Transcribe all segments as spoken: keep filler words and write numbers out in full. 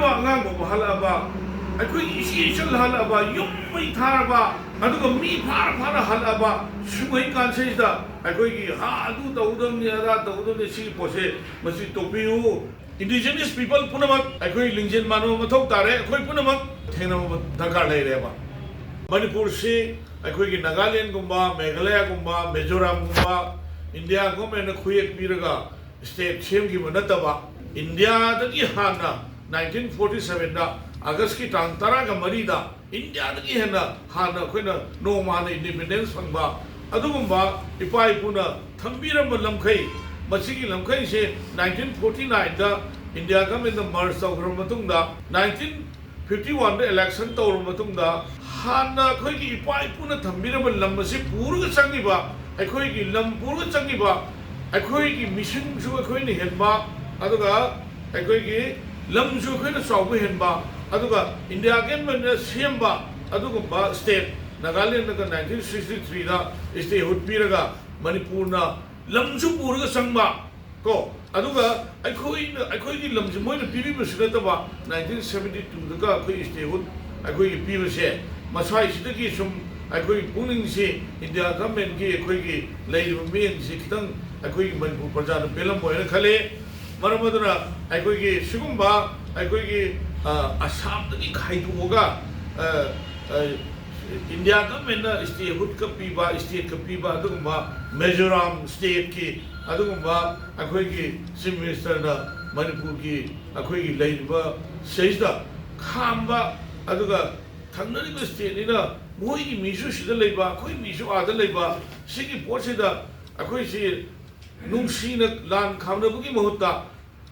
ꯑꯉꯥꯡ ꯐꯥꯎꯕ ꯍꯜꯂꯛꯑꯕ, ꯑꯩꯈꯣꯏꯒꯤ ꯏꯆꯦ ꯏꯆꯜ ꯍꯜꯂꯛꯑꯕ, ꯌꯨꯝ ꯃꯩ ꯊꯥꯔꯕ, ꯑꯗꯨꯒ ꯃꯤ ꯐꯥꯔ ꯐꯥꯔ ꯍꯜꯂꯛꯑꯕ, ꯁꯨꯝꯕꯩ ꯀꯥꯟꯁꯤꯗꯩꯁꯤꯗ ꯑꯩꯈꯣꯏꯒꯤ ꯍꯥ ꯑꯗꯨ ꯇꯧꯒꯗꯕꯅꯤ, ꯑꯗꯥ ꯇꯧꯒꯗꯕꯅꯤ, ꯁꯤꯒꯤ ꯄꯣꯠꯁꯦ ꯃꯁꯤ ꯇꯣꯛꯄꯤꯌꯨ꯫ Indigenous people ꯄꯨꯝꯅꯃꯛ ꯑꯩꯈꯣꯏ ꯂꯤꯡꯖꯦꯜ ꯃꯥꯟꯅꯕ ꯃꯊꯧ ꯇꯥꯔꯦ꯫ ꯑꯩꯈꯣꯏ ꯄꯨꯝꯅꯃꯛ ꯊꯦꯡꯅꯕ ꯗꯔꯀꯥꯔ ꯂꯩꯔꯦꯕ꯫ ꯃꯅꯤꯄꯨꯔꯁꯤ ꯑꯩꯈꯣꯏꯒꯤ ꯅꯥꯒꯥꯂꯦꯟꯒꯨꯝꯕ, ꯃꯦꯘꯥꯂꯌꯥꯒꯨꯝꯕ, ꯃꯤꯖꯣꯔꯥꯝꯒꯨꯝꯕ ꯏꯟꯗꯤꯌꯥ ꯒꯣꯔꯃꯦꯟꯅ ꯈꯨꯌꯦꯛ ꯄꯤꯔꯒ ꯁ꯭ꯇꯦꯠ ꯁꯦꯝꯈꯤꯕ ꯅꯠꯇꯕ, ꯏꯟꯗꯤꯌꯥꯗꯒꯤ ꯍꯥꯟꯅ nineteen forty sevenꯗ ꯑꯥꯒꯁꯀꯤ ꯇꯥꯡ ꯇꯔꯥꯒ ꯃꯔꯤꯗ ꯏꯟꯗꯤꯌꯥꯗꯒꯤ ꯍꯦꯟꯅ ꯍꯥꯟꯅ ꯑꯩꯈꯣꯏꯅ ꯅꯣꯡꯃ ꯍꯥꯟꯅ ꯏꯟꯗꯤꯄꯦꯟꯗꯦꯟꯁ ꯐꯪꯕ, ꯑꯗꯨꯒꯨꯝꯕ ꯏꯄꯥ ꯏꯄꯨꯅ ꯊꯝꯕꯤꯔꯝꯕ ꯂꯝꯈꯩ, ꯃꯁꯤꯒꯤ ꯂꯝꯈꯩꯁꯦ nineteen forty nineꯗ ꯏꯟꯗꯤꯌꯥ ꯒꯃꯦꯟꯗ ꯃꯔꯖ ꯇꯧꯈ꯭ꯔꯕ ꯃꯇꯨꯡꯗ, nineteen fifty oneꯗ ꯏꯂꯦꯛꯁꯟ ꯇꯧꯔꯕ ꯃꯇꯨꯡꯗ, ꯍꯥꯟꯅ ꯑꯩꯈꯣꯏꯒꯤ ꯏꯄꯥ ꯏꯄꯨꯅ ꯊꯝꯕꯤꯔꯝꯕ ꯂꯝ ꯑꯁꯤ ꯄꯨꯔꯒ ꯆꯪꯉꯤꯕ, ꯑꯩꯈꯣꯏꯒꯤ ꯂꯝ ꯄꯨꯔꯒ ꯆꯪꯉꯤꯕ, ꯑꯩꯈꯣꯏꯒꯤ ꯃꯤꯁꯤꯡꯁꯨ ꯑꯩꯈꯣꯏꯅ ꯍꯦꯟꯕ, ꯑꯗꯨꯒ ꯑꯩꯈꯣꯏꯒꯤ ꯂꯝꯁꯨ ꯑꯩꯈꯣꯏꯅ ꯆꯥꯎꯕ ꯍꯦꯟꯕ, ꯑꯗꯨꯒ ꯏꯟꯗꯤꯌꯥ ꯒꯣꯔꯃꯦꯟꯅ ꯁꯦꯝꯕ ꯑꯗꯨꯒꯨꯝꯕ ꯁ꯭ꯇꯦꯠ, ꯅꯥꯒꯥꯂꯦꯟꯗꯒ nineteen sixty threeꯗ ꯁ꯭ꯇꯦꯠꯍꯨꯗ ꯄꯤꯔꯒ ꯃꯅꯤꯄꯨꯔꯅ ꯂꯝꯁꯨ ꯄꯨꯔꯒ ꯆꯪꯕ, ꯀꯣ, ꯑꯗꯨꯒ ꯑꯩꯈꯣꯏꯅ, ꯑꯩꯈꯣꯏꯒꯤ ꯂꯝꯁꯦ ꯃꯣꯏꯅ ꯄꯤꯕꯤꯕꯁꯨ ꯅꯠꯇꯕ, nineteen seventy twoꯗꯒ ꯑꯩꯈꯣꯏ ꯁ꯭ꯇꯦꯠꯍꯨꯗ ꯑꯩꯈꯣꯏꯒꯤ ꯄꯤꯕꯁꯦ, ꯃꯁ꯭ꯋꯥꯏꯁꯤꯗꯒꯤ ꯁꯨꯝ ꯑꯩꯈꯣꯏꯒꯤ ꯄꯨꯛꯅꯤꯡꯁꯤ ꯏꯟꯗꯤꯌꯥ ꯒꯃꯦꯟꯒꯤ ꯑꯩꯈꯣꯏꯒꯤ ꯂꯩꯔꯤꯕ ꯃꯤꯠꯌꯦꯡꯁꯤ ꯈꯤꯇꯪ ꯑꯩꯈꯣꯏꯒꯤ ꯃꯅꯤꯄꯨꯔ ꯄ꯭ꯔꯖꯥꯗ ꯄꯦꯜꯂꯝꯃꯣꯏꯅ ꯈꯜꯂꯤ꯫ ꯃꯔꯝ ꯑꯗꯨꯅ ꯑꯩꯈꯣꯏꯒꯤ ꯁꯤꯒꯨꯝꯕ ꯑꯩꯈꯣꯏꯒꯤ, ꯑ, ꯑꯁꯥꯝꯗꯒꯤ ꯈꯥꯏꯗꯣꯛꯑꯒ, ꯑ, ꯑ, ꯏꯟꯗꯤꯌꯥ ꯒꯃꯦꯟꯅ ꯁ꯭ꯇꯦꯠꯍꯨꯗꯀ ꯄꯤꯕ, ꯁ꯭ꯇꯦꯠꯀ ꯄꯤꯕ ꯑꯗꯨꯒꯨꯝꯕ, ꯃꯤꯖꯣꯔꯥꯝ ꯁ꯭ꯇꯦꯠꯀꯤ ꯑꯗꯨꯒꯨꯝꯕ ꯑꯩꯈꯣꯏꯒꯤ ꯆꯤꯐ ꯃꯤꯅꯤꯁꯇꯔꯅ ꯃꯅꯤꯄꯨꯔꯒꯤ ꯑꯩꯈꯣꯏꯒꯤ ꯂꯩꯔꯤꯕ ꯁꯤꯗꯩꯁꯤꯗ ꯈꯥꯝꯕ, ꯑꯗꯨꯒ ꯊꯪꯅꯔꯤꯕ ꯁ꯭ꯇꯦꯠꯅꯤꯅ ꯃꯣꯏꯒꯤ ꯃꯤꯁꯨ ꯁꯤꯗ ꯂꯩꯕ, ꯑꯩꯈꯣꯏ ꯃꯤꯁꯨ ꯑꯥꯗ ꯂꯩꯕ, ꯁꯤꯒꯤ ꯄꯣꯠꯁꯤꯗ ꯑꯩꯈꯣꯏꯁꯤ ꯅꯨꯡꯁꯤꯅ ꯂꯥꯟ ꯈꯥꯝꯅꯕꯒꯤ ꯃꯍꯨꯠꯇ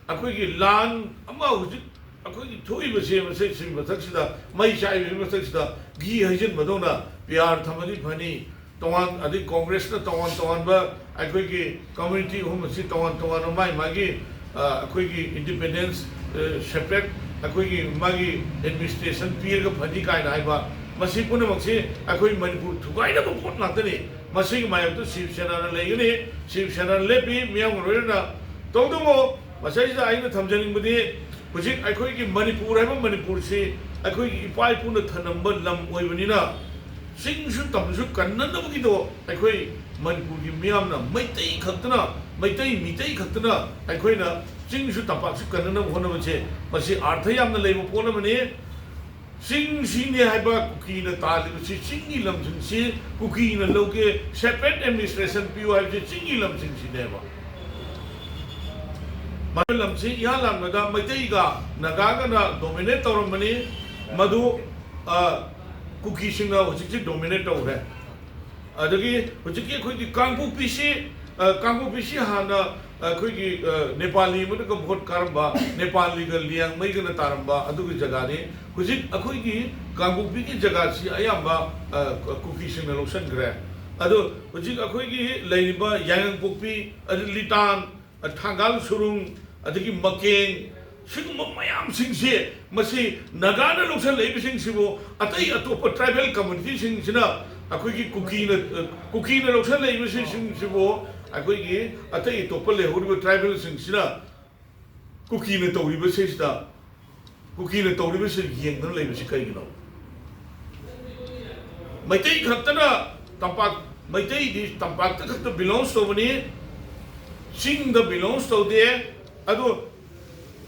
ꯑꯩꯈꯣꯏꯒꯤ ꯂꯥꯟ ꯑꯃ ꯍꯧꯖꯤꯛ ꯑꯩꯈꯣꯏꯒꯤ ꯊꯣꯛꯏꯕꯁꯦ, ꯃꯁꯤ, ꯁꯤꯒꯤ ꯃꯊꯛꯁꯤꯗ ꯃꯩ ꯆꯥꯛꯏꯕꯒꯤ ꯃꯊꯛꯁꯤꯗ ꯘꯤ ꯍꯩꯖꯤꯟꯕꯗꯧꯅ ꯄꯤ ꯑꯥꯔ ꯊꯝꯃꯗꯤ ꯐꯅꯤ꯫ ꯇꯣꯉꯥꯟ, ꯑꯗꯩ ꯀꯣꯡꯒ꯭ꯔꯦꯁꯅ ꯇꯣꯉꯥꯟ ꯇꯣꯉꯥꯟꯕ ꯑꯩꯈꯣꯏꯒꯤ ꯀꯝꯃ꯭ꯌꯨꯅꯤꯇꯤ ꯑꯍꯨꯝ ꯑꯁꯤ ꯇꯣꯉꯥꯟ ꯇꯣꯉꯥꯟꯕ ꯃꯥꯒꯤ ꯃꯥꯒꯤ, ꯑ, ꯑꯩꯈꯣꯏꯒꯤ ꯏꯟꯗꯤꯄꯦꯟꯗꯦꯟꯁ, ꯑ, ꯁꯦꯄꯔꯦꯠ ꯑꯩꯈꯣꯏꯒꯤ ꯃꯥꯒꯤ ꯑꯦꯗꯃꯤꯅꯤꯁꯇ꯭ꯔꯦꯁꯟ ꯄꯤꯔꯒ ꯐꯅꯤ ꯀꯥꯏꯅ ꯍꯥꯏꯕ, ꯃꯁꯤ ꯄꯨꯝꯅꯃꯛꯁꯤ ꯑꯩꯈꯣꯏ ꯃꯅꯤꯄꯨꯔ ꯊꯨꯒꯥꯏꯅꯕ ꯄꯣꯠ ꯉꯥꯛꯇꯅꯤ꯫ ꯃꯁꯤꯒꯤ ꯃꯥꯌꯣꯛꯇ ꯁꯤꯕ ꯁꯦꯅꯥꯅ ꯂꯩꯒꯅꯤ꯫ ꯁꯤꯕ ꯁꯦꯅꯥꯅ ꯂꯦꯞꯄꯤ꯫ ꯃꯤꯌꯥꯝꯒ ꯂꯣꯏꯅꯅ ꯇꯧꯗꯕꯨ ꯃꯁꯤꯗꯩꯁꯤꯗ ꯑꯩꯅ ꯊꯝꯖꯅꯤꯡꯕꯗꯤ, ꯍꯧꯖꯤꯛ ꯑꯩꯈꯣꯏꯒꯤ ꯃꯅꯤꯄꯨꯔ ꯍꯥꯏꯕ ꯃꯅꯤꯄꯨꯔꯁꯤ ꯑꯩꯈꯣꯏꯒꯤ ꯏꯄꯥ ꯏꯄꯨꯅ ꯊꯅꯝꯕ ꯂꯝ ꯑꯣꯏꯕꯅꯤꯅ, ꯆꯤꯡꯁꯨ ꯇꯝꯁꯨ ꯀꯟꯅꯅꯕꯒꯤꯗꯣ ꯑꯩꯈꯣꯏ ꯃꯅꯤꯄꯨꯔꯒꯤ ꯃꯤꯌꯥꯝꯅ, ꯃꯩꯇꯩ ꯈꯛꯇꯅ, ꯃꯩꯇꯩ ꯃꯤꯇꯩ ꯈꯛꯇꯅ ꯑꯩꯈꯣꯏꯅ ꯆꯤꯡꯁꯨ ꯇꯝꯄꯥꯛꯁꯨ ꯀꯟꯅꯅꯕ ꯍꯣꯠꯅꯕꯁꯦ, ꯃꯁꯤ ꯑꯥꯔꯊ ꯌꯥꯝꯅ ꯂꯩꯕ ꯄꯣꯠ ꯑꯃꯅꯤ꯫ ꯆꯤꯡꯁꯤꯅꯦ ꯍꯥꯏꯕ ꯀꯨꯀꯤꯅ ꯇꯥꯜꯂꯤꯕꯁꯤ, ꯆꯤꯡꯒꯤ ꯂꯝꯁꯤꯡꯁꯤ ꯀꯨꯀꯤꯅ ꯂꯧꯒꯦ, separate administration ꯄꯤꯌꯨ ꯍꯥꯏꯕꯁꯤ ꯆꯤꯡꯒꯤ ꯂꯝꯁꯤꯡꯁꯤꯅꯦꯕ꯫ ꯃꯔꯝ ꯂꯝꯁꯤ ꯏꯍꯥꯟ ꯍꯥꯟꯕꯗ ꯃꯩꯇꯩꯒ ꯅꯥꯒꯥꯒꯅ dominate ꯇꯧꯔꯝꯕꯅꯤ, ꯃꯗꯨ, ꯑ, ꯀꯨꯀꯤꯁꯤꯡꯅ ꯍꯧꯖꯤꯛꯇꯤ dominate ꯇꯧꯈ꯭ꯔꯦ꯫ ꯑꯗꯒꯤ ꯍꯧꯖꯤꯛꯀꯤ ꯑꯩꯈꯣꯏꯒꯤ ꯀꯥꯡꯄꯣꯛꯄꯤꯁꯤ, ꯑ, ꯀꯥꯡꯄꯣꯛꯄꯤꯁꯤ ꯍꯥꯟꯅ ꯑꯩꯈꯣꯏꯒꯤ, ꯑ, ꯅꯦꯄꯥꯂꯤ ꯑꯃꯅꯒ ꯚꯣꯠ ꯀꯥꯔꯝꯕ, ꯅꯦꯄꯥꯂꯤꯒ ꯂꯤꯌꯥꯡꯃꯩꯒꯅ ꯇꯥꯔꯝꯕ ꯑꯗꯨꯒꯤ ꯖꯒꯥꯅꯤ꯫ ꯍꯧꯖꯤꯛ ꯑꯩꯈꯣꯏꯒꯤ ꯀꯥꯡꯄꯣꯛꯄꯤꯒꯤ ꯖꯒꯥꯁꯤ ꯑꯌꯥꯝꯕ, ꯑ, ꯀꯨꯀꯤꯁꯤꯡꯅ ꯂꯧꯁꯤꯟꯈ꯭ꯔꯦ꯫ ꯑꯗꯣ ꯍꯧꯖꯤꯛ ꯑꯩꯈꯣꯏꯒꯤ ꯂꯩꯔꯤꯕ ꯌꯥꯏꯉꯪꯄꯣꯛꯄꯤ, ꯑꯗꯩ ꯂꯤꯇꯥꯟ, ꯊꯥꯡꯒꯥꯜ ꯁꯨꯔꯨꯡ, ꯑꯗꯒꯤ ꯃꯀꯦꯡ, ꯁꯤꯒꯨꯝꯕ ꯃꯌꯥꯝꯁꯤꯡꯁꯤ, ꯃꯁꯤ ꯅꯥꯒꯥꯅ ꯂꯧꯁꯜꯂꯛꯏꯕꯁꯤꯡꯁꯤꯕꯨ ꯑꯇꯩ ꯑꯇꯣꯞꯄ tribal communityꯁꯤꯡꯁꯤꯅ ꯑꯩꯈꯣꯏꯒꯤ ꯀꯨꯀꯤꯅ, ꯀꯨꯀꯤꯅ ꯂꯧꯁꯜꯂꯛꯏꯕꯁꯤꯡꯁꯤꯕꯨ ꯑꯩꯈꯣꯏꯒꯤ ꯑꯇꯩ ꯑꯇꯣꯞꯄ ꯂꯩꯍꯧꯔꯤꯕ tribalꯁꯤꯡꯁꯤꯅ ꯀꯨꯀꯤꯅ ꯇꯧꯔꯤꯕꯁꯤꯗ, ꯀꯨꯀꯤꯅ ꯇꯧꯔꯤꯕꯁꯤ ꯌꯦꯡꯗꯅ ꯂꯩꯕꯁꯤ ꯀꯩꯒꯤꯅꯣ? ꯃꯩꯇꯩ ꯈꯛꯇꯅ ꯇꯝꯄꯥꯛ, ꯃꯩꯇꯩꯗꯤ ꯇꯝꯄꯥꯛꯇ ꯈꯛꯇ belongs ꯇꯧꯕꯅꯤ, ꯆꯤꯡꯗ belongs ꯇꯧꯗꯦ꯫ ꯑꯗꯣ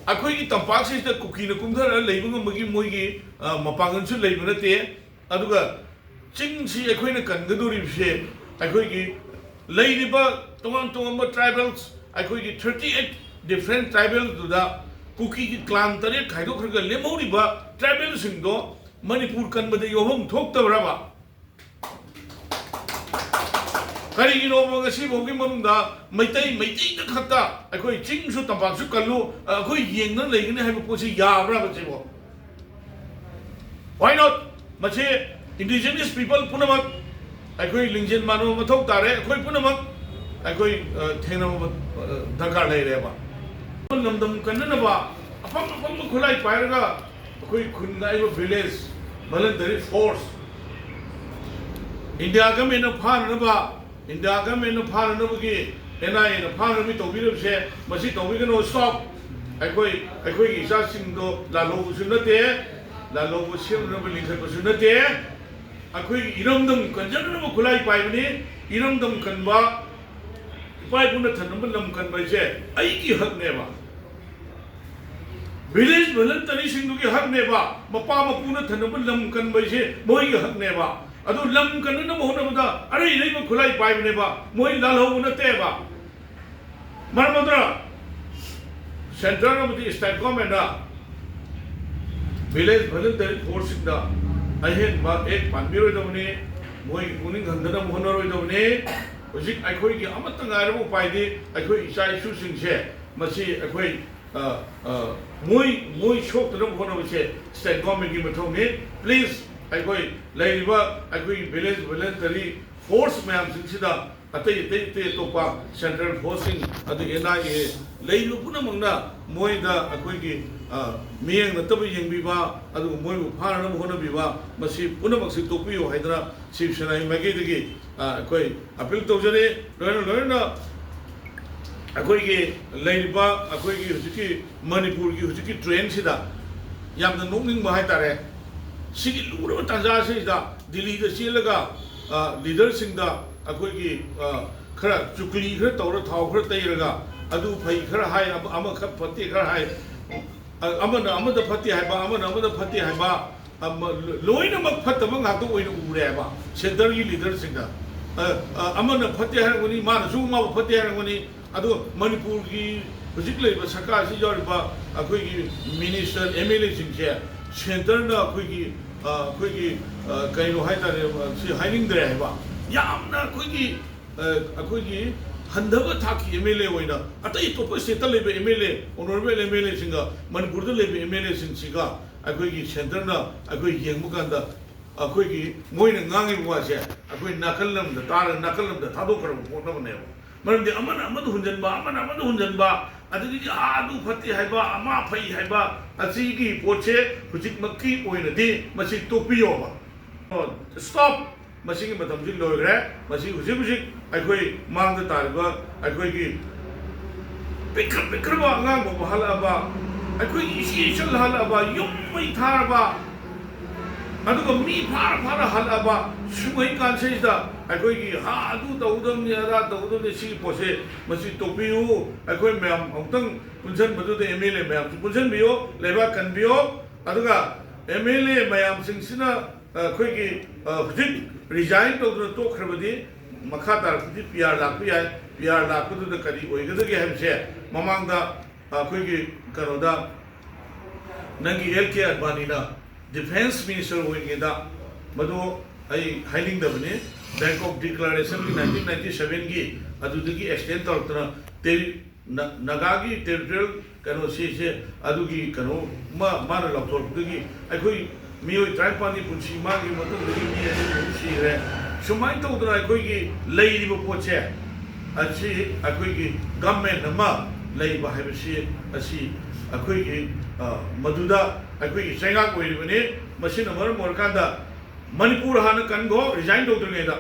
ꯑꯩꯈꯣꯏꯒꯤ ꯇꯝꯄꯥꯛꯁꯤꯗ ꯀꯨꯀꯤꯅ ꯀꯨꯝꯊꯔꯒ ꯂꯩꯕ ꯉꯝꯕꯒꯤ ꯃꯣꯏꯒꯤ, ꯑ, ꯃꯄꯥꯡꯒꯜꯁꯨ ꯂꯩꯕ ꯅꯠꯇꯦ꯫ ꯑꯗꯨꯒ ꯆꯤꯡꯁꯤ ꯑꯩꯈꯣꯏꯅ ꯀꯟꯒꯗꯧꯔꯤꯕꯁꯦ, ꯑꯩꯈꯣꯏꯒꯤ ꯂꯩꯔꯤꯕ ꯇꯣꯉꯥꯟ ꯇꯣꯉꯥꯟꯕ tribals, ꯑꯩꯈꯣꯏꯒꯤ thirty eight different tribalꯗꯨꯗ ꯀꯨꯀꯤꯒꯤ clan ꯇꯔꯦꯠ ꯈꯥꯏꯗꯣꯛꯈ꯭ꯔꯒ ꯂꯦꯝꯍꯧꯔꯤꯕ tribalꯁꯤꯡꯗꯣ ꯃꯅꯤꯄꯨꯔ ꯀꯟꯕꯗ ꯌꯥꯎꯐꯝ ꯊꯣꯛꯇꯕ꯭ꯔꯕ? ꯀꯔꯤꯒꯤꯅꯣꯕ ꯉꯁꯤꯐꯥꯎꯒꯤ ꯃꯅꯨꯡꯗ ꯃꯩꯇꯩ, ꯃꯩꯇꯩꯗ ꯈꯛꯇ ꯑꯩꯈꯣꯏ ꯆꯤꯡꯁꯨ ꯇꯝꯄꯥꯛꯁꯨ ꯀꯜꯂꯨ, ꯑꯩꯈꯣꯏ ꯌꯦꯡꯗꯅ ꯂꯩꯒꯅꯤ ꯍꯥꯏꯕ ꯄꯣꯠꯁꯤ ꯌꯥꯕ꯭ꯔꯕ ꯁꯤꯕꯣ? Why not? ꯃꯁꯤ indigenous people ꯄꯨꯝꯅꯃꯛ ꯑꯩꯈꯣꯏ ꯂꯤꯡꯖꯦꯜ ꯃꯥꯟꯅꯕ ꯃꯊꯧ ꯇꯥꯔꯦ꯫ ꯑꯩꯈꯣꯏ ꯄꯨꯝꯅꯃꯛ ꯑꯩꯈꯣꯏ, ꯑ, ꯊꯦꯡꯅꯕ, ꯑ, ꯗꯔꯀꯥꯔ ꯂꯩꯔꯦꯕ꯫ ꯂꯝꯗꯝ ꯀꯟꯅꯅꯕ ꯑꯐꯪ ꯑꯐꯪꯕ ꯈꯨꯠꯂꯥꯏ ꯄꯥꯏꯔꯒ ꯑꯩꯈꯣꯏ ꯈꯨꯟ ꯀꯥꯏꯕ village, voluntary force, India governmentꯅ ꯐꯥꯅꯅꯕ, India governmentꯅ ꯐꯥꯅꯅꯕꯒꯤ, NIAꯅ ꯐꯥꯅꯕꯒꯤ ꯇꯧꯕꯤꯔꯕꯁꯦ, ꯃꯁꯤ ꯇꯧꯕꯤꯒꯅꯨ, stop꯫ ꯑꯩꯈꯣꯏ ꯑꯩꯈꯣꯏꯒꯤ ꯏꯆꯥꯁꯤꯡꯗꯣ ꯂꯥꯜꯍꯧꯕꯁꯨ ꯅꯠꯇꯦ, ꯂꯥꯜꯍꯧꯕ ꯁꯦꯝꯅꯅꯕ ꯂꯤꯡꯈꯠꯄꯁꯨ ꯅꯠꯇꯦ꯫ ꯑꯩꯈꯣꯏꯒꯤ ꯏꯔꯝꯗꯝ ꯀꯟꯖꯅꯅꯕ ꯈꯨꯠꯂꯥꯏ ꯄꯥꯏꯕꯅꯤ꯫ ꯏꯔꯝꯗꯝ ꯀꯟꯕ, ꯏꯄꯥ ꯏꯄꯨꯅ ꯊꯝꯂꯝꯕ ꯂꯝ ꯀꯟꯕ ꯍꯥꯏꯁꯦ ꯑꯩꯒꯤ ꯍꯛꯅꯦꯕ꯫ ꯚꯤꯂꯦꯖ ꯚꯣꯂꯟꯇꯔꯤꯁꯤꯡꯗꯨꯒꯤ ꯍꯛꯅꯦꯕ꯫ ꯃꯄꯥ ꯃꯄꯨꯅ ꯊꯝꯂꯝꯕ ꯂꯝ ꯀꯟꯕ ꯍꯥꯏꯁꯦ ꯃꯣꯏꯒꯤ ꯍꯛꯅꯦꯕ꯫ ꯑꯗꯨ ꯂꯝ ꯀꯟꯅꯅꯕ ꯍꯣꯠꯅꯕꯗ ꯑꯔꯩ ꯑꯔꯩꯕ ꯈꯨꯠꯂꯥꯏ ꯄꯥꯏꯕꯅꯦꯕ꯫ ꯃꯣꯏ ꯂꯥꯜꯍꯧꯕ ꯅꯠꯇꯦꯕ꯫ ꯃꯔꯝ ꯑꯗꯨꯅ ꯁꯦꯟꯇꯔ ꯑꯃꯗꯤ ꯁ꯭ꯇꯦꯠ ꯒꯣꯔꯃꯦꯟꯅ ꯚꯤꯂꯦꯖ ꯚꯣꯂꯟꯇꯔꯤ ꯐꯣꯔꯁꯁꯤꯡꯗ ꯑꯍꯦꯟꯕ ꯑꯦꯛ ꯄꯥꯟꯕꯤꯔꯣꯏꯗꯕꯅꯤ, ꯃꯣꯏꯒꯤ ꯄꯨꯛꯅꯤꯡ ꯍꯟꯊꯅꯕ ꯍꯣꯠꯅꯔꯣꯏꯗꯕꯅꯤ꯫ ꯍꯧꯖꯤꯛ ꯑꯩꯈꯣꯏꯒꯤ ꯑꯃꯠꯇ ꯉꯥꯏꯔꯕ ꯎꯄꯥꯏꯗꯤ ꯑꯩꯈꯣꯏ ꯏꯆꯥ ꯏꯁꯨꯁꯤꯡꯁꯦ ꯃꯁꯤ ꯑꯩꯈꯣꯏ, ꯑ, ꯑ, ꯃꯣꯏ, ꯃꯣꯏ ꯁꯣꯛꯇꯅꯕ ꯍꯣꯠꯅꯕꯁꯦ ꯁ꯭ꯇꯦꯠ ꯒꯣꯔꯃꯦꯟꯒꯤ ꯃꯊꯧꯅꯤ꯫ ꯄ꯭ꯂꯤꯖ, ꯑꯩꯈꯣꯏ ꯂꯩꯔꯤꯕ ꯑꯩꯈꯣꯏꯒꯤ ꯚꯤꯂꯦꯖ ꯚꯣꯂꯟꯇꯔꯤ ꯐꯣꯔꯁ ꯃꯌꯥꯝꯁꯤꯡꯁꯤꯗ ꯑꯇꯩ ꯑꯇꯩ ꯑꯇꯩ ꯑꯇꯣꯞꯄ ꯁꯦꯟꯇ꯭ꯔꯦꯜ ꯐꯣꯔꯁꯁꯤꯡ, ꯑꯗꯨ ꯑꯦꯟ ꯑꯥꯏ ꯑꯦ ꯂꯩꯔꯤꯕ ꯄꯨꯝꯅꯃꯛꯅ ꯃꯣꯏꯗ ꯑꯩꯈꯣꯏꯒꯤ, ꯑ, ꯃꯤꯠꯌꯦꯡ ꯅꯠꯇꯕ ꯌꯦꯡꯕꯤꯕ, ꯑꯗꯨꯒ ꯃꯣꯏꯕꯨ ꯐꯥꯅꯅꯕ ꯍꯣꯠꯅꯕꯤꯕ, ꯃꯁꯤ ꯄꯨꯝꯅꯃꯛꯁꯤ ꯇꯣꯛꯄꯤꯌꯨ ꯍꯥꯏꯗꯅ ꯁꯤꯕ ꯁꯦꯅꯥꯒꯤ ꯃꯥꯏꯀꯩꯗꯒꯤ, ꯑ, ꯑꯩꯈꯣꯏ ꯑꯄꯤꯜ ꯇꯧꯖꯔꯤ꯫ ꯂꯣꯏꯅ ꯂꯣꯏꯅꯅ ꯑꯩꯈꯣꯏꯒꯤ ꯂꯩꯔꯤꯕ ꯑꯩꯈꯣꯏꯒꯤ ꯍꯧꯖꯤꯛꯀꯤ ꯃꯅꯤꯄꯨꯔꯒꯤ ꯍꯧꯖꯤꯛꯀꯤ ꯇ꯭ꯔꯦꯟꯁꯤꯗ ꯌꯥꯝꯅ ꯅꯣꯛꯅꯤꯡꯕ ꯍꯥꯏꯇꯥꯔꯦ꯫ ꯁꯤꯒꯤ ꯂꯨꯔꯕ ꯇꯥꯟꯖꯥꯁꯤꯗ ꯗꯤꯜꯂꯤꯗ ꯆꯦꯜꯂꯒ, ꯑ, ꯂꯤꯗꯔꯁꯤꯡꯗ ꯑꯩꯈꯣꯏꯒꯤ, ꯑ, ꯈꯔ ꯆꯨꯀꯂꯤ ꯈꯔ ꯇꯧꯔ, ꯊꯥꯎ ꯈꯔ ꯇꯩꯔꯒ, ꯑꯗꯨ ꯐꯩ ꯈꯔ ꯍꯥꯏ, ꯑꯃ-, ꯑꯃꯈꯛ ꯐꯠꯇꯦ ꯈꯔ ꯍꯥꯏ, ꯑ, ꯑꯃꯅ ꯑꯃꯗ ꯐꯠꯇꯦ ꯍꯥꯏꯕ, ꯑꯃꯅ ꯑꯃꯗ ꯐꯠꯇꯦ ꯍꯥꯏꯕ, ꯑꯃ-, ꯂꯣꯏꯅꯃꯛ ꯐꯠꯇꯕ ꯉꯥꯛꯇ ꯑꯣꯏꯅ ꯎꯔꯦ ꯍꯥꯏꯕ ꯁꯦꯟꯇꯔꯒꯤ ꯂꯤꯗꯔꯁꯤꯡꯗ꯫ ꯑ, ꯑ, ꯑꯃꯅ ꯐꯠꯇꯦ ꯍꯥꯏꯔꯝꯒꯅꯤ, ꯃꯥꯅꯁꯨ ꯃꯥꯕꯨ ꯐꯠꯇꯦ ꯍꯥꯏꯔꯝꯒꯅꯤ꯫ ꯑꯗꯣ ꯃꯅꯤꯄꯨꯔꯒꯤ ꯍꯧꯖꯤꯛ ꯂꯩꯔꯤꯕ ꯁꯔꯀꯥꯔꯁꯤ ꯌꯥꯎꯔꯤꯕ ꯑꯩꯈꯣꯏꯒꯤ ꯃꯤꯅꯤꯁꯇꯔ, ꯑꯦꯝ ꯑꯦꯜ ꯑꯦꯁꯤꯡꯁꯦ ꯁꯦꯟꯇꯔꯅ ꯑꯩꯈꯣꯏꯒꯤ, ꯑ, ꯑꯩꯈꯣꯏꯒꯤ, ꯑ, ꯀꯩꯅꯣ ꯍꯥꯏꯇꯥꯔꯦ, ꯑ, ꯁꯤ ꯍꯥꯏꯅꯤꯡꯗ꯭ꯔꯦ ꯍꯥꯏꯕ꯫ ꯌꯥꯝꯅ ꯑꯩꯈꯣꯏꯒꯤ, ꯑ, ꯑꯩꯈꯣꯏꯒꯤ ꯍꯟꯊꯕ ꯊꯥꯛꯀꯤ ꯑꯦꯝ ꯑꯦꯜ ꯑꯦ ꯑꯣꯏꯅ, ꯑꯇꯩ ꯑꯇꯣꯞꯄ ꯁ꯭ꯇꯦꯠꯇ ꯂꯩꯕ M L A, honourable M L ꯑꯦꯁꯤꯡꯒ ꯃꯅꯤꯄꯨꯔꯗ ꯂꯩꯕ ꯑꯦꯝ ꯑꯦꯜ ꯑꯦꯁꯤꯡꯁꯤꯒ ꯑꯩꯈꯣꯏꯒꯤ ꯁꯦꯟꯇꯔꯅ ꯑꯩꯈꯣꯏ ꯌꯦꯡꯕ ꯀꯥꯟꯗ ꯑꯩꯈꯣꯏꯒꯤ ꯃꯣꯏꯅ ꯉꯥꯡꯉꯤꯕ ꯋꯥꯁꯦ ꯑꯩꯈꯣꯏ ꯅꯥꯀꯜ ꯂꯝꯗ ꯇꯥꯔꯒ ꯅꯥꯀꯜ ꯂꯝꯗ ꯊꯥꯗꯣꯛꯈ꯭ꯔꯕ ꯄꯣꯠ ꯑꯃꯅꯦꯕ꯫ ꯃꯔꯝꯗꯤ ꯑꯃꯅ ꯑꯃꯗ ꯍꯨꯟꯖꯟꯕ, ꯑꯃꯅ ꯑꯃꯗ ꯍꯨꯟꯖꯟꯕ, ꯑꯗꯒꯤꯗꯤ ꯑꯥ ꯑꯗꯨ ꯐꯠꯇꯦ ꯍꯥꯏꯕ, ꯑꯃ ꯐꯩ ꯍꯥꯏꯕ, ꯑꯁꯤꯒꯤ ꯄꯣꯠꯁꯦ ꯍꯧꯖꯤꯛꯃꯛꯀꯤ ꯑꯣꯏꯅꯗꯤ ꯃꯁꯤ ꯇꯣꯛꯄꯤꯌꯣꯕ꯫ ꯁ꯭ꯇꯣꯞ! ꯃꯁꯤꯒꯤ ꯃꯇꯝꯁꯤ ꯂꯣꯏꯈ꯭ꯔꯦ꯫ ꯃꯁꯤ ꯍꯧꯖꯤꯛ ꯍꯧꯖꯤꯛ ꯑꯩꯈꯣꯏ ꯃꯥꯡꯗ ꯇꯥꯔꯤꯕ ꯑꯩꯈꯣꯏꯒꯤ ꯄꯤꯛꯈ꯭ꯔ ꯄꯤꯛꯈ꯭ꯔꯕ ꯑꯉꯥꯡ ꯐꯥꯎꯕ ꯍꯜꯂꯛꯑꯕ, ꯑꯩꯈꯣꯏꯒꯤ ꯏꯆꯦ ꯏꯆꯜ ꯍꯜꯂꯛꯑꯕ, ꯌꯨꯝ ꯃꯩ ꯊꯥꯔꯕ, ꯑꯗꯨꯒ ꯃꯤ ꯐꯥꯔ ꯐꯥꯔ ꯍꯜꯂꯛꯑꯕ, ꯁꯨꯝꯕꯒꯤ ꯀꯥꯟꯁꯤꯗꯩꯁꯤꯗ ꯑꯩꯈꯣꯏꯒꯤ ꯍꯥ ꯑꯗꯨ ꯇꯧꯒꯗꯕꯅꯤ, ꯑꯗꯥ ꯇꯧꯒꯗꯕꯅꯤ, ꯁꯤꯒꯤ ꯄꯣꯠꯁꯦ ꯃꯁꯤ ꯇꯣꯛꯄꯤꯌꯨ꯫ ꯑꯩꯈꯣꯏ ꯃꯌꯥꯝ ꯑꯃꯨꯛꯇꯪ ꯄꯨꯟꯁꯤꯟꯕꯗꯨꯗ ꯑꯦꯝ ꯑꯦꯜ ꯑꯦ ꯃꯌꯥꯝꯁꯨ ꯄꯨꯟꯁꯤꯟꯕꯤꯌꯣ, ꯂꯩꯕꯥꯛ ꯀꯟꯕꯤꯌꯣ꯫ ꯑꯗꯨꯒ ꯑꯦꯝ ꯑꯦꯜ ꯑꯦ ꯃꯌꯥꯝꯁꯤꯡꯁꯤꯅ ꯑꯩꯈꯣꯏꯒꯤ, ꯑ, ꯍꯧꯖꯤꯛ ꯔꯤꯖꯥꯏꯟ ꯇꯧꯗꯨꯅ ꯇꯣꯛꯈ꯭ꯔꯕꯗꯤ ꯃꯈꯥ ꯇꯥꯔꯛꯄꯗꯤ ꯄꯤ ꯑꯥꯔ ꯂꯥꯛꯄ ꯌꯥꯏ꯫ ꯄꯤ ꯑꯥꯔ ꯂꯥꯛꯄꯗꯨꯗ ꯀꯔꯤ ꯑꯣꯏꯒꯗꯒꯦ ꯍꯥꯏꯕꯁꯦ ꯃꯃꯥꯡꯗ ꯑꯩꯈꯣꯏꯒꯤ ꯀꯩꯅꯣꯗ ꯅꯪꯒꯤ ꯑꯦꯜ ꯀꯦ ꯑꯗꯕꯥꯅꯤꯅ ꯗꯤꯐꯦꯟꯁ ꯃꯤꯅꯤꯁꯇꯔ ꯑꯣꯏꯔꯤꯉꯩꯗ, ꯃꯗꯨ ꯑꯩ ꯍꯥꯏꯅꯤꯡꯗꯕꯅꯤ, ꯕꯦꯡꯀꯣꯛ ꯗꯤꯀ꯭ꯂꯥꯔꯦꯁꯟꯒꯤ ꯅꯥꯏꯟꯇꯤꯟ ꯅꯥꯏꯟꯇꯤ ꯁꯚꯦꯟꯒꯤ ꯑꯗꯨꯗꯒꯤ ꯑꯦꯛꯁꯇꯦꯟ ꯇꯧꯔꯛꯇꯅ ꯇꯦꯔꯤ-, ꯅ-, ꯅꯥꯒꯥꯒꯤ ꯇꯦꯔꯤꯇꯣꯔꯤꯌꯦꯜ ꯀꯩꯅꯣꯁꯤꯁꯦ ꯑꯗꯨꯒꯤ ꯀꯩꯅꯣ ꯃꯥ-, ꯃꯥꯅ ꯂꯥꯎꯊꯣꯔꯛꯄꯗꯒꯤ ꯑꯩꯈꯣꯏ ꯃꯤꯑꯣꯏ ꯇꯔꯥꯅꯤꯄꯥꯜꯒꯤ ꯄꯨꯟꯁꯤ ꯃꯥꯡꯈꯤꯕ ꯃꯇꯨꯡꯗꯒꯤ ꯃꯤ ꯑꯅꯤ ꯑꯍꯨꯝ ꯁꯤꯈ꯭ꯔꯦ꯫ ꯁꯨꯃꯥꯏꯅ ꯇꯧꯗꯅ ꯑꯩꯈꯣꯏꯒꯤ ꯂꯩꯔꯤꯕ ꯄꯣꯠꯁꯦ ꯑꯁꯤ ꯑꯩꯈꯣꯏꯒꯤ ꯒꯃꯦꯟ ꯑꯃ ꯂꯩꯕ ꯍꯥꯏꯕꯁꯤ ꯑꯁꯤ ꯑꯩꯈꯣꯏꯒꯤ, ꯑ, ꯃꯗꯨꯗ ꯑꯩꯈꯣꯏꯒꯤ ꯆꯩꯉꯥꯛ ꯑꯣꯏꯔꯤꯕꯅꯤ꯫ ꯃꯁꯤꯅ ꯃꯔꯝ ꯑꯣꯏꯔꯀꯥꯟꯗ ꯃꯅꯤꯄꯨꯔ ꯍꯥꯟꯅ ꯀꯟꯈꯣ, ꯔꯤꯖꯥꯏꯟ ꯇꯧꯗ꯭ꯔꯤꯉꯩꯗ꯫